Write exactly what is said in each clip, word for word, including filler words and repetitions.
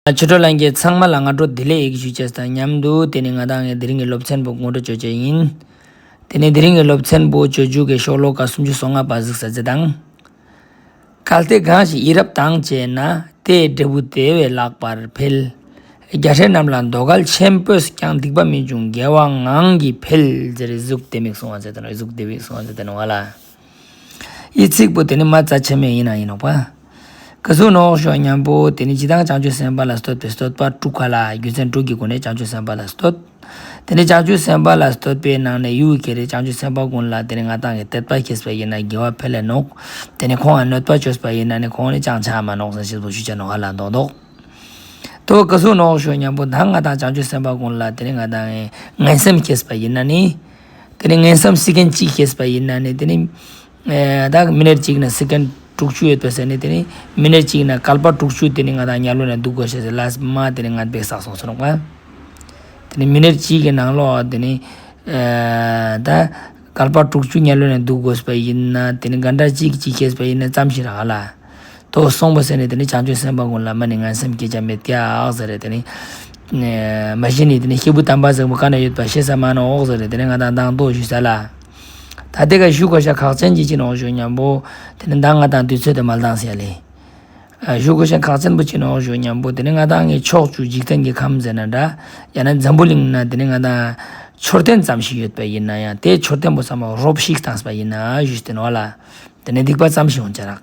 ཆོས་གྲོགས་ལྷན་རྒྱས་ཚང་མ་ལ་སྔ་དྲོ་བདེ་ལེགས་ཞུ་ཅེས་དང་མཉམ་དུ་དེ་ནི་ང་དང་ངི་དེ་རིང་གི་སློབ་ཚན་པོ་ངོ་སྤྲོད་ཅོ་ཅེས་ཡིན། དེ་ནི་དེ་རིང་གི་སློབ་ཚན་པོ་སྤྱོད་འཇུག་གི་ཤོ་ལོ་ཀ་སུམ་ཅུ་སོ་ལྔ་པ་གཟིགས་ས་ཅིག་དང་། གལ་ཏེ་གང་ཞིག་ཡིད་རབ་དང་བཅས་ན། དེའི་འབྲས་བུ་དེ་བས་ལྷག་པར་འཕེལ། རྒྱལ་སྲས་རྣམས་ལ་དོ་གལ་ཆེན་པོས་ཀྱང་། སྡིག་པ་མི་འབྱུང་དགེ་བ་ངང་གིས་འཕེལ། ཟེར་གཟུགས་དེ་མིག་གསུང་བ་ཟེར་དེ་ནོག་གཟུགས་དེ་མིག་གསུང་བ་ཟེར་དེ་ནོག་ལེ། འི་ཚིག་པོ་དེ་ནི་མ་རྩ་ཆེན་མོ་ཡིན་ན་ཡིན་ནོག་པ། ག་ཟུག་ནོག་ཞུ་ཉམ་པོ་དེ་ནི་ཇི་ལྟར་བྱང་ཆུབ་སེམས་དཔའ་ལ་བསྟོད་པའི་བསྟོད་པ་དྲུག་ག་ལེ། རྒྱུ་མཚན་དྲུག་གི་སྒོ་ནས་བྱང་ཆུབ་སེམས་དཔའ་ལ་བསྟོད། དེ་ནི་བྱང་ཆུབ་སེམས་དཔའ་ལ་བསྟོད་པའི་ནང་ནས་ཡུལ་གྱི་རེ་བྱང་ཆུབ་སེམས་དཔའ་ཀུན་ལ་དེ་ནི་ང་དང་ངི་དད་པ་སྐྱེས་པ་ཡིན་ན་དགེ་བ་འཕེལ་ལེ་ནོག་དེ་ནི་ཁོང་ང་གནོད་པ་བཅོས་པ་ཡིན་ན་ནི་ཁོང་ནི་ཅང་ཆ་མ་ནོག་ཟེར་ཞེས་པོ་ཞུ་ཅེས་ནོག་ལེ་མདོག་མདོག་དོ་ག་ཟུག་ནོག་ཞུ་ཉམ་པོ་ད་ང་དང་བྱང་ཆུབ་སེམས་དཔའ་ཀུན་ལ་དེ་ནི་ང་དང་ངི་ངན་སེམས་སྐྱེས་པ་ཡིན་ན་ནི། དེ་ནི་ངན་སེམས་སི་ཀན་གཅིག་སྐྱེས་པ་ཡིན་ན་ནི་དེ་ནི། ཨེ་ད་མི་ནཊ་གཅིག་ན་སི་ཀན་དྲུག་ཅུ་ཡོད་པ་ཟེར་ནི་དེ་ནི་མི་ནཊ་གཅིག་ན་བསྐལ་པ་དྲུག་ཅུ་དེ་ནི་ང་དང་དམྱལ་བའི་ནང་འདུག་དགོས་ཤེས་ཟེར་ལས་མ་དེ་ནི་ང་དང་བསགས་སོང་ཟེར་ནོག་པ། དེ་ནི་མི་ནཊ་གཅིག་གི་ནང་ལོགས་དེ་ནི། ཨེ་ད་བསྐལ་པ་དྲུག་ཅུ་དམྱལ་བའི་ནང་འདུག་དགོས་པ་ཡིན་ན་དེ་ནི་ག་འདྲ་གཅིག་གཅིག་སྐྱེས་པ་ཡིན་ན་ཙམ་ཞིག་རག་ལེ། དོ་སོང་པ་ཟེར་ནི་དེ་ནི་བྱང་ཆུབ་སེམས་དཔའ་ཀུན་ལ་མ་ནི་ངན་སེམས་སྐྱེ་ཅེས་མེད་ཀྱག་ཟེར་རེ་དེ་ནི། མ་གཞི་ནི་དེ་ནི་སྐྱེས་བུ་དམ་པ་ཟེར་བོ་ག་ན་ཡོད་པ་ཤེས་ས་མ་ནོག་ཟེར་རེ་དེ་ནི་ང་དང་མདང་དོ་ཞུས་ས་ལེ། ད་དེ་ག་ཞུ་དགོས་ཤེས་ཁག་ཅན་ཅིག་ཅི་ནོག་ཞུ་ཉམ་པོ། དེ་ནི་མདང་ང་དང་དུས་ཚོད་དེ་མ་ལྡང་ས་ལེ། ཞུ་དགོས་ཤེས་ཁག་ཅན་པོ་ཅི་ནོག་ཞུ་ཉམ་པོ་དེ་ནི་ང་དང་ངི་ཕྱོགས་བཅུ་འཇིག་རྟེན་གྱི་ཁམས་ཟེར་ན་འདྲ། ཡང་ན་འཛམ་བུ་གླིང་ན་དེ་ནི་ང་དང་མཆོད་རྟེན་ཙམ་ཞིག་ཡོད་པ་ཡིན་ན་ཡང་དེ་མཆོད་རྟེན་པོ་ཚང་མ་རོབ་ཞིག་བཏངས་པ་ཡིན་ན་ཞུས་ཏེ་ནོག་ལེ། དེ་ནི་སྡིག་པ་ཙམ་ཞིག་འོང་ཅེས་རག་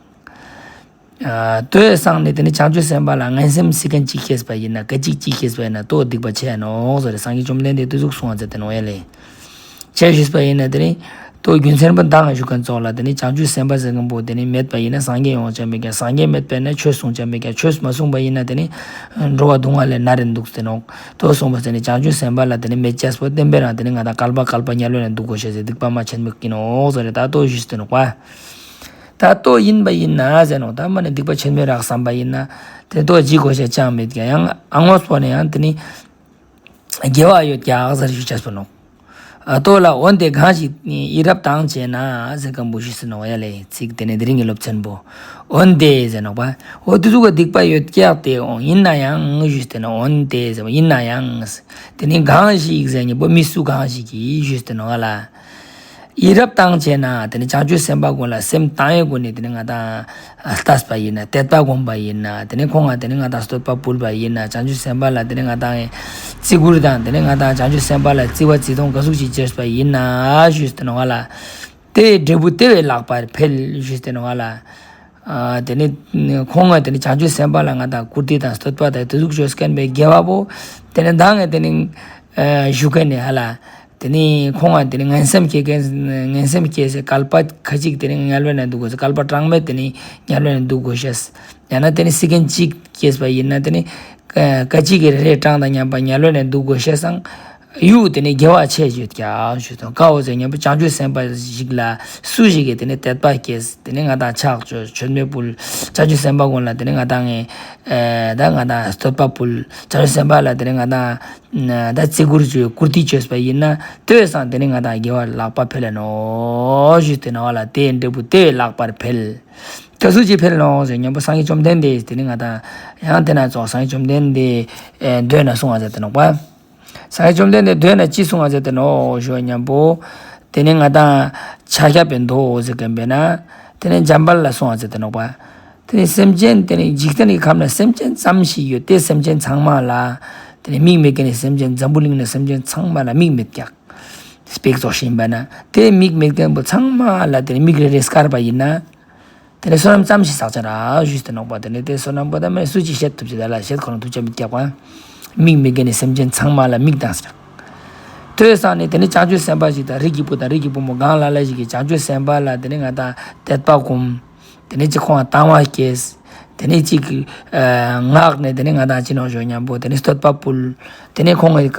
ཨ་དོ་སང་ནི་དེ་ནི་བྱང་ཆུབ་སེམས་དཔའ་ལ་ངན་སེམས་སི་ཀན་གཅིག་སྐྱེས་པ་ཡིན་ན་སྐད་ཅིག་གཅིག་སྐྱེས་པ་ཡིན་ན་དོ་སྡིག་པ་ཆེ་ནོག་ཟེར་རེ་སངས་རྒྱས་བཅོམ་ལྡན་འདས་དེ་ཟུག་གསུངས་པ་ཟེར་ཏེ་ནོག་ཡ་ལེ། ཆེ་ཞུས་པ་ཡིན་ན་དེ་ནི་དོ་རྒྱུ་མཚན་པོ་མདང་ཞུ་མཁན་ཙོགས་ལ་དེ་ནི་བྱང་ཆུབ་སེམས་དཔའ་ཟེར་མཁན་པོ་དེ་ནི་མེད་པ་ཡིན་ན་སངས་རྒྱས་ཡོང་ཅེས་མེད་ཀྱག་སངས་རྒྱས་མེད་པ་ཡིན་ན་ཆོས་གསུང་ཅེས་མེད་ཀྱག་ཆོས་མ་གསུངས་པ་ཡིན་ན་དེ་ནི་འགྲོ་བ་སྡུག་བསྔལ་ལས་མནར་རེ་འདུག་ཟེར་ནོག་དོ་གསུངས་པ་ཟེར་ནི་བྱང་ཆུབ་སེམས་དཔའ་ལ་དེ་ནི་མེད་ཅེས་པོ་བསྟན་པའི་རང་དེ་ནི་ང་དང་བསྐལ་པ་བསྐལ་པ་དམྱལ་བའི་ནང་འདུག་དགོས་ཤེས་ཟེར་སྡིག་པ་མ་ཆེན་མོ་ཀི་ནོག་ཟེར་རེ་ད་དོ་ཞུས་ཏེ་ནོག་པ། ད་དོ་ཡིན་པ་ཡིན་ན་ཟེར་ནོག་ད་མ་ནི་སྡིག་པ་ཆེན་མོ་རག་བསམ་པ་ཡིན་ན་དེ་དོ་ཅི་དགོས་ཤེས་ཅང་མེད་ཀྱག་ཡང་ཨ་ངོས་པོ་ནི་ཡང་དེ་ནི་དགེ་བ་ཡོད་ཀྱག་ཟེར་ཞུ་ཅེས་པོ་ནོག་ཨ་དོ་ལ་འོན་ཏེ་གང་ཞིག་ཡིད་རབ་དང་བཅས་ན་ཟེར་མཁན་པོ་ཞུས་ཏེ་ནོག་ཡ་ལེ། ཚིག་དེ་ནི་དེ་རིང་གི་སློབ་ཚན་པོ། འོན་ཏེ་ཟེར་ནོག་པ། འོ་དེ་ཟུག་གི་སྡིག་པ་ཡོད་ཀྱག་སྟེ་འོང་ཡིན་ན་ཡང་ཞུས་ཏེ་ནོག་འོན་ཏེ་ཟེར་བ་ཡིན་ན་ཡང་། དེ་ནི་གང་ཞིག་ཟེར་ཉམ་པོ་མི་སུ་གང་ཞིག་གིས་ཞུས་ཏེ་ནོག་ལེ། ཡིད་རབ་དང་བཅས་ན་དེ་ནི་བྱང་ཆུབ་སེམས་དཔའ་ཀུན་ལ་སེམས་དང་བའི་སྒོ་ནས་དེ་ནི་ང་དང་ལྟས་པ་ཡིན་ན་དད་པ་སྒོམ་པ་ཡིན་ན་དེ་ནི་ཁོང་ང་དེ་ནི་ང་དང་བསྟོད་པ་ཕུལ་བ་ཡིན་ན་བྱང་ཆུབ་སེམས་དཔའ་ལ་དེ་ནི་ང་དང་བརྩི་བཀུར་དང་དེ་ནི་ང་དང་བྱང་ཆུབ་སེམས་དཔའ་ལ་བརྩི་བ་བརྩི་མཐོང་ག་ཟུག་ཅིག་བྱས་པ་ཡིན་ན་ཞུས་ཏེ་ནོག་ལེ། དེའི་འབྲས་བུ་དེ་བས་ལྷག་པར་འཕེལ་ཞུས་ཏེ་ནོག་ལེ། ཨ་དེ་ནི་ཁོང་ང་དེ་ནི་བྱང་ཆུབ་སེམས་དཔའ་ལ་ང་དང་བཀུར་སྟི་དང་བསྟོད་པ་དང་དེ་ཟུག་བཅོས་མཁན་པའི་དགེ་བ་པོ་དེ་ནི་མདང་ངི་དེ་ནི་ཨ་ཞུ་མཁན་ནི་ཧ་ལེ། དེ་ནི་ཁོང་ང་དེ་ནི་ངན་སེམས་སྐྱེ་མཁན་ངན་སེམས་སྐྱེས་སེ་བསྐལ་པ་ཁ་ཅིག་དེ་ནི་དམྱལ་བའི་ནང་འདུག་དགོས་སེ་བསྐལ་པ་གྲངས་མེད་དེ་ནི་དམྱལ་བའི་ནང་འདུག་དགོས་ཤེས། ཡང་ན་དེ་ནི་སི་ཀན་གཅིག་སྐྱེས་པ་ཡིན་ན་དེ་ནི་ཨ་ཁ་ཅིག་གི་རེ་རེ་གྲངས་དང་མཉམ་པ་དམྱལ་བའི་ནང་འདུག་དགོས་ཤེས་སང་ཡུལ་དེ་ནི་དགེ་བ་ཆེ་ཡོད་ཀྱག་ཞུས་ཏེ་ནོག་ཀ་བོ་ཟེར་ཉམ་པོ་བྱང་ཆུབ་སེམས་དཔའ་ཞིག་ལ་སུ་ཞིག་གིས་དེ་ནི་དད་པ་སྐྱེས་དེ་ནི་ང་དང་ཕྱག་མཆོད་མཆོད་མེ་ཕུལ་བྱང་ཆུབ་སེམས་དཔའ་ཀུན་ལ་དེ་ནི་ང་དང་ངི་ཨ་ད་ང་དང་བསྟོད་པ་ཕུལ་བྱང་ཆུབ་སེམས་དཔའ་ལ་དེ་ནི་ང་དང་ད་བརྩི་བཀུར་བཅོས་བཀུར་སྟི་བཅོས་པ་ཡིན་ན་དེ་བས་སང་དེ་ནི་ང་དང་དགེ་བ་ལྷག་པ་འཕེལ་ལེ་ནོག་ཞུས་ཏེ་ནོག་ལེ། དེའི་འབྲས་བུ་དེ་བས་ལྷག་པར་འཕེལ། ག་ཟུག་ཅིག་འཕེལ་ནོག་ཟེར་ཉམ་པོ་སངས་རྒྱས་བཅོམ་ལྡན་འདས་དེ་ནི་ང་དང་ཡང་དེ་ན་ཙོགས་སངས་རྒྱས་བཅོམ་ལྡན་འདས་མདོ་ན་གསུངས་པ་ཟེར་ཏེ་ནོག་པ། སངས་རྒྱས་བཅོམ་ལྡན་འདས་མདོ་ན་ཅི་གསུངས་པ་ཟེར་ཏེ་ནོག་ཞུ་ཉམ་པོ། དེ་ནི་ང་དང་ཕྱག་བརྒྱ་པའི་མདོ་ཟེར་མཁན་པོའི་ནང་དེ་ནི་འཇམ་དཔལ་ལ་གསུངས་པ་ཟེར་ཏེ་ནོག་པ། དེ་ནི་སེམས་ཅན་དེ་ནི་འཇིག་རྟེན་གྱི་ཁམས་ན་སེམས་ཅན་ཙམ་ཞིག་ཡོད་དེ་སེམས་ཅན་ཚང་མ་ལ་དེ་ནི་མིག་མེད་མཁན་ནི་སེམས་ཅན་འཛམ་བུ་གླིང་ན་སེམས་ཅན་ཚང་མ་ལ་མིག་མེད་ཀྱག་སྤེ་ར་ཙོགས་ཤིག་ཡིན་པ་ན་དེ་མིག་མེད་མཁན་པོ་ཚང་མ་ལ་དེ་ནི་མིག་རེ་རེ་བསྐལ་པ་ཡིན་ན། དེ་ནི་བསོད་ནམས་ཙམ་ཞིག་བསགས་ཅེས་རག་ཞུས་ཏེ་ནོག་པ། དེ་ནི་དེ་བསོད་ནམས་པོ་ད་མ་ནི་སུ་ཅིག་བཤད་ཐུབ་ཅེས་ད་ལ་བཤད་ཁོ་རང་ཐུབ་ཅེས་མི་རྒྱག་པ། མིག་མེད་མཁན་ནི་སེམས་ཅན་ཚང་མ་ལ་མིག་བཏངས་ཟེར། དེ་བས་སང་ནི་དེ་ནི་བྱང་ཆུབ་སེམས་དཔའ་ཞིག་དང་རིགས་ཀྱི་བུ་དང་རིགས་ཀྱི་བུ་མོ་གང་ལ་ལ་ཞིག་གིས་བྱང་ཆུབ་སེམས་དཔའ་ལ་དེ་ནི་ང་དང་དད་པ་སྒོམ། དེ་ནི་ཅིག་ཁོང་ལ་དང་བ་སྐྱེས། དེ་ནི་ཅིག་ངག་ནས་དེ་ནི་ང་དང་ཅི་ནོག་ཞུ་ཉམ་པོ་དེ་ནི་བསྟོད་པ་ཕུལ། དེ་ནི་ཁོང་ལ་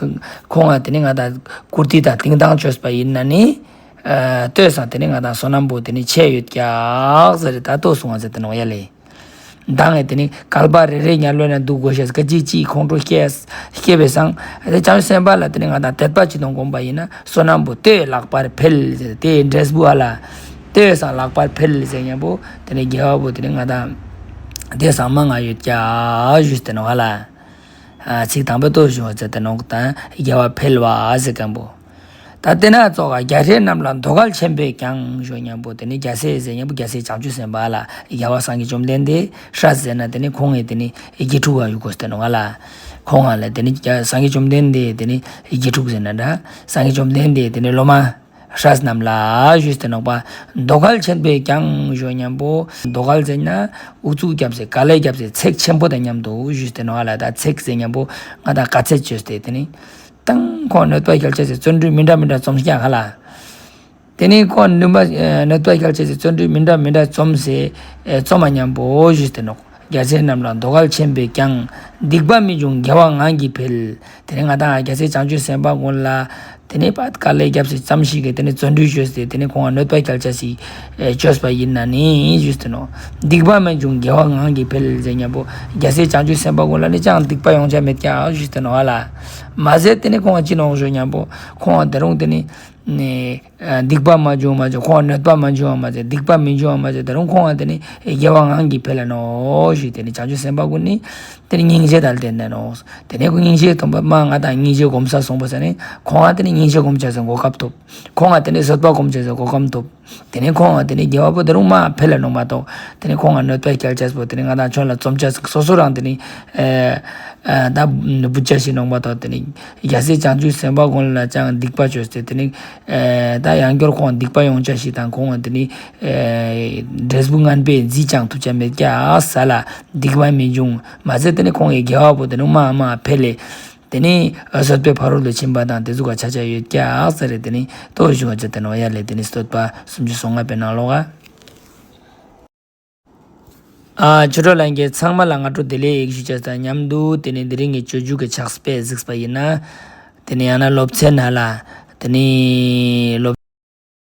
ཁོང་ལ་དེ་ནི་ང་དང་བཀུར་སྟི་དང་བསྟི་སྟང་བཅོས་པ་ཡིན་ན་ནི། ཨ་དེ་བས་སང་དེ་ནི་ང་དང་བསོད་ནམས་པོ་དེ་ནི་ཆེ་ཡོད་ཀྱག་ཟེར་ད་དོ་གསུངས་པ་ཟེར་ཏེ་ནོག་ཡ་ལེ། མདང་ངི་དེ་ནི་བསྐལ་པ་རེ་རེ་དམྱལ་བའི་ནང་འདུག་དགོས་ཤེས་སྐད་ཅིག་གཅིག་ཁོང་ཁྲོ་སྐྱེས་སྐྱེས་པའི་སང་དེ་བྱང་སེམས་དཔའ་ལ་དེ་ནི་ང་དང་དད་པ་ཅིག་དང་སྒོམ་པ་ཡིན་ན་བསོད་ནམས་པོ་དེ་ལྷག་པར་འཕེལ་ཟེར་དེའི་འབྲས་བུ་ཧ་ལ། དེ་བས་སང་ལྷག་པར་འཕེལ་ཟེར་ཉམ་པོ་དེ་ནི་དགེ་བ་པོ་དེ་ནི་ང་དང་དེ་བས་སང་མང་ང་ཡོད་ཀྱག་ཞུས་ཏེ་ནོག་ཧ་ལ། ཨ་ཚིག་དང་པོའི་ཏོ་ཞུ་བ་ཟེར་ཏེ་ནོག་ད་རྒྱལ་བ་འཕེལ་བ་ཟེར་མཁན་པོ། ད་དེ་ན་ཙོགས་རྒྱལ་སྲས་རྣམས་ལ་དོ་གལ་ཆེན་པོས་ཀྱང་ཞུ་མཁན་པོ་དེ་ནི་རྒྱལ་སྲས་ཟེར་མཁན་པོ་རྒྱལ་སྲས་བྱང་ཆུབ་སེམས་དཔའ་ལ་རྒྱལ་བ་སངས་རྒྱས་བཅོམ་ལྡན་འདས་སྲས་ཟེར་ན་དེ་ནི་ཁོང་ངི་དེ་ནི་དགེ་ཕྲུག་ག་ཡུ་གོས་ཏེ་ནོག་ལ། ཁོང་ང་ལ་དེ་ནི་སངས་རྒྱས་བཅོམ་ལྡན་འདས་དེ་ནི་དགེ་ཕྲུག་ཟེར་ན་འདྲ། སངས་རྒྱས་བཅོམ་ལྡན་འདས་དེ་ནི་སློབ་མ་སྲས་རྣམས་ལ་ཞུས་ཏེ་ནོག་པ། དོ་གལ་ཆེན་པོས་ཀྱང་ཞུ་མཁན་པོ་དོ་གལ་ཟེར་ན་ཨུ་ཚུགས་རྒྱབ་སྟེ་དཀའ་ལས་རྒྱབ་སྟེ་ཚེགས་ཆེན་པོ་དང་མཉམ་དུ་ཞུས་ཏེ་ནོག་ལ། ད་ཚེགས་ཟེར་མཁན་པོ་ང་དང་དཀའ་ཚེགས་བཅོས་ཏེ་དེ་ནི་དང་ཁོང་གནོད་པ་སྐྱལ་ཅེས་སི་བརྩོན་འགྲུས་མི་འདྲ་མི་འདྲ་རྩོམ་ཀྱག་ལ། དེ་ནི་ཁོང་གནོད་པ་གནོད་པ་སྐྱལ་ཅེས་སི་བརྩོན་འགྲུས་མི་འདྲ་མི་འདྲ་རྩོམ་སྟེ་རྩོམ་མཁན་པོ་ཞུས་ཏེ་ནོག། རྒྱལ་སྲས་རྣམས་ལ་དོ་གལ་ཆེན་པོས་ཀྱང་། སྡིག་པ་མི་འབྱུང་དགེ་བ་ངང་གིས་འཕེལ། དེ་ནི་ང་དང་རྒྱལ་སྲས་བྱང་ཆུབ་སེམས་དཔའ་ཀུན་ལ་དེ་ནི་པ་དཀའ་ལས་རྒྱབ་སྟེ་ཙམ་ཞིག་གི་དེ་ནི་བརྩོན་འགྲུས་བཅོས་ཏེ་དེ་ནི་ཁོང་ང་གནོད་པ་སྐྱལ་ཅེས་སི་བཅོས་པ་ཡིན་ན་ནི་ཞུས་ཏེ་ནོག། སྡིག་པ་མི་འབྱུང་དགེ་བ་ངང་གིས་འཕེལ་ཟེར་མཁན་པོ་རྒྱལ་སྲས་བྱང་ཆུབ་སེམས་དཔའ་ཀུན་ལ་ནི་ཅང་སྡིག་པ་ཡོང་ཅེས་མེད་ཀྱག་ཞུས་ཏེ་ནོག་ལ། མ་ཟད་དེ་ནི་ཁོང་ང་ཅི་ནོག་ཞུ་མཁན་པོ་ཁོང་ང་དེ་རུང་དེ་ནི་ནི་ཨ་སྡིག་པ་མ་བྱུང་བ་མ་ཟད་ཁོང་ང་གནོད་པ་མ་བྱུང་བ་མ་ཟད་སྡིག་པ་མི་འབྱུང་བ་མ་ཟད་དེ་རུང་ཁོང་ང་དེ་ནི་དགེ་བ་ངང་གིས་འཕེལ་ལ་ནོག་ཞུས་ཏེ་ནི་བྱང་ཆུབ་སེམས་དཔའ་ཀུན་ནི་དེ་ནི་སྙིང་རྗེ་དང་ལྡན་ཏེ་ནོག། དེ་ནི་ཁོང་སྙིང་རྗེ་སྟོན་པ་མ་ང་དང་སྙིང་རྗེ་སྒོམ་ས་སོང་པ་ཟེར་ནི་ཁོང་ང་དེ་ནི་སྙིང་རྗེ་སྒོམ་ཅེས་སི་གོ་སྐབས་ཐོབ། ཁོང་ང་དེ་ནི་བཟོད་པ་སྒོམ་ཅེས་སི་གོ་སྐབས་ཐོབ། དེ་ནི་ཁོང་ང་དེ་ནི་དགེ་བ་པོ་དེ་རུང་མ་འཕེལ་ལ་ནོག་མ་གཏོགས་དེ་ནི་ཁོང་ང་གནོད་པ་སྐྱལ་ཅེས་པོ་དེ་ནི་ང་དང་ཁྱོད་ལ་རྩོམ་ཅེས་སོ་སོ་རང་དེ་ནི་ཨ་ཨ་ད་བུ་ཅ་ཞིག་ནོག་མ་གཏོགས་དེ་ནི་རྒྱལ་སྲས་བྱང་ཆུབ་སེམས་དཔའ་ཀུན་ལ་ཅང་སྡིག་པ་བཅོས་ཏེ་དེ་ནི་ཨ་ད་ཡང་བསྐྱར་ཁོང་སྡིག་པ་ཡོང་ཅེས་ཤིག་དང་ཁོང་ང་དེ་ནི་ཨ་འབྲས་བུ་ངན་པའི་རྫས་ཅང་ཐོབ་ཅེས་མེད་ཀྱག་ས་ལ། སྡིག་པ་མི་འབྱུང་མ་ཟད་དེ་ནི་ཁོང་ངི་དགེ་བ་པོ་དེ་རུང་མ་མ་འཕེལ་ལེ། དེ་ནི་ཨ་བཟོད་པའི་ཕ་རོལ་ཏུ་ཕྱིན་པ་དང་དེ་ཟུག་ག་ཆ་ཆ་ཡོད་ཀྱག་ས་རེ། དེ་ནི་ཏོ་ཞུ་བ་ཅེས་ཏེ་ནོག་ཡ་ལེ། དེ་ནི་བསྟོད་པ་སུམ་ཅུ་སོ་ལྔ་པའི་ནང་ལོགས་ཨ། ཨ་ཆོས་གྲོགས་ལྷན་རྒྱས་ཚང་མ་ལ་སྔ་དྲོ་བདེ་ལེགས་ཞུ་ཅེས་དང་མཉམ་དུ་དེ་ནི་དེ་རིང་གི་སྤྱོད་འཇུག་གི་ཕྱག་དཔེ་གཟིགས་པ་ཡིན་ན། དེ་ནི་ཡང་ན་སློབ་ཚན་ནང་ལ་དེ་ནི་སློབ་